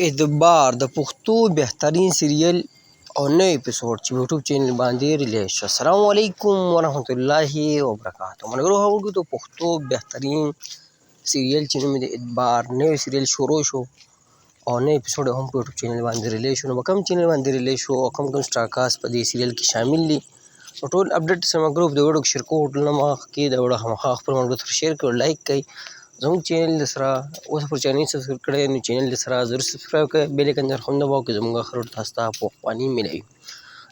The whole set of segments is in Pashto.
اعتبار د پښتو بهترین سریال او نوی اپیسوډ چې یوټیوب چینل باندې ریلیز شو. السلام علیکم ورحمت الله وبرکاته. ملګرو هغو د پښتو بهترین سریال چې نوم یې د اعتبار نوی سریال شروع شو او نوی اپیسوډ هم په یوټیوب چینل باندې ریلیز شو. نو په کوم چینل باندې ریلیز شو او کوم کوم سټار کاست په دې سریال کې شامل دي، نو ټول اپډیټ سره ملګرو په دې ویډیو کې شیر کوو. ټول نه مخکې دا ویډیو خامخا خپل ملګرو سره شیر کړئ، لایک کړئ. زموږ چینل د سره اوس پر چینل سبسکرایب کړئ، نو چینل د سره ضرور سبسکرایب کړئ، بیل ایکن در هم دباو کړئ، زموږ اخر تاسو ته په وخت باندې ملوي.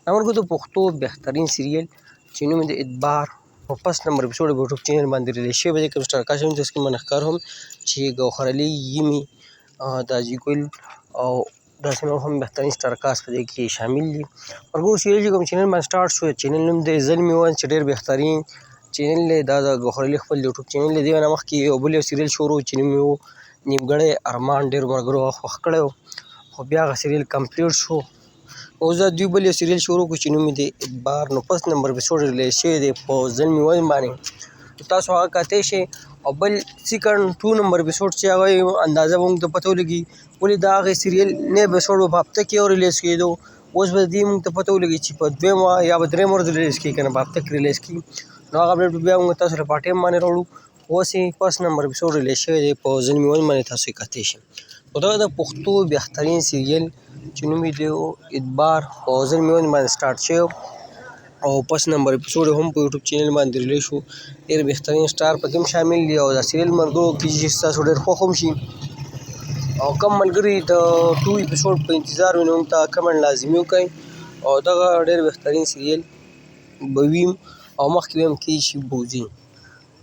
دا ملګرو د پښتو بهترین سریال چې نوم یې د اعتبار په فرست نمبر اپیسوډ په یوټیوب چینل باندې ریلیز شوی دی. کوم سټار کاست هم تاسو کې باندې ښکار هم چې ګوهر علي، یمي، داجي ګل او داسې نور هم بهترین سټار کاست په دې کې شامل دي. ملګرو سریال چې کوم چینل باندې سټارټ شو، چینل نوم دی زلمي ون، چې ډېر بهترین چینل دی. دا د ګوهر علي خپل یوټیوب چینل دی. دې نه مخکې یو بل یو سریال شروع چې نوم یې و نیمګړی ارمان، ډېرو ملګرو هغه خوښ کړی و، خو بیا هغه سریال کمپلیټ شو. اوس دا دوی بل یو سریال شروع کړو چې نوم یې دی اعتبار. نو فرست نمبر اپیسوډ ریلیز شوی دی په زلمي ون باندې، تاسو هغه کتی شئ. او بل سیکنډ 2 نمبر اپیسوډ چې هغه اندازه به موږ ته پته ولګي، ولې دا هغې سریال نه اپیسوډ به په هفته کې یو ریلیز کېدو، اوس به دې موږ ته پته ولګي چې په دویمه یا په درېیمه ورځ ریلیز کېږي که نه په هفته کې ریلیز کېږي. نو هغه اپډیټ به بیا موږ تاسو له په ټایم باندې راوړو. اوس یې فرست نمبر اپیسوډ ریلیز شوی دی په زلمي ون باندې، تاسو یې کتی شئ. نو دا د پښتو بهترین سریال چې نوم یې دی اعتبار په زلمي ون باندې سټارټ شوی او فرست نمبر اپیسوډ هم په یوټیوب چینل باندې ریلیز شو. ډېر بهترین سټار پکې هم شامل دي او دا سریال ملګرو کې چې ستاسو ډېر خوښ هم شي. او کم ملګري د 2 اپیسوډ په انتظار وي، نو موږ ته کمنټ لازمي وکړئ. او دغه ډېر بهترین سریال به وي او مخکې به هم کېږي چې بوځي.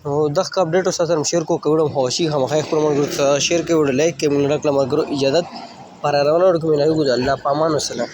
نو دغه اپډیټ تاسو سره شیر کوو. که ویډیو مو خوښه شي خامخا یې خپلو ملګرو سره شیر کړئ، ویډیو لایک کړئ. موږ له ملګرو اجازت پر روانه ویډیو کې ملاویږو. د الله په امان، والسلام.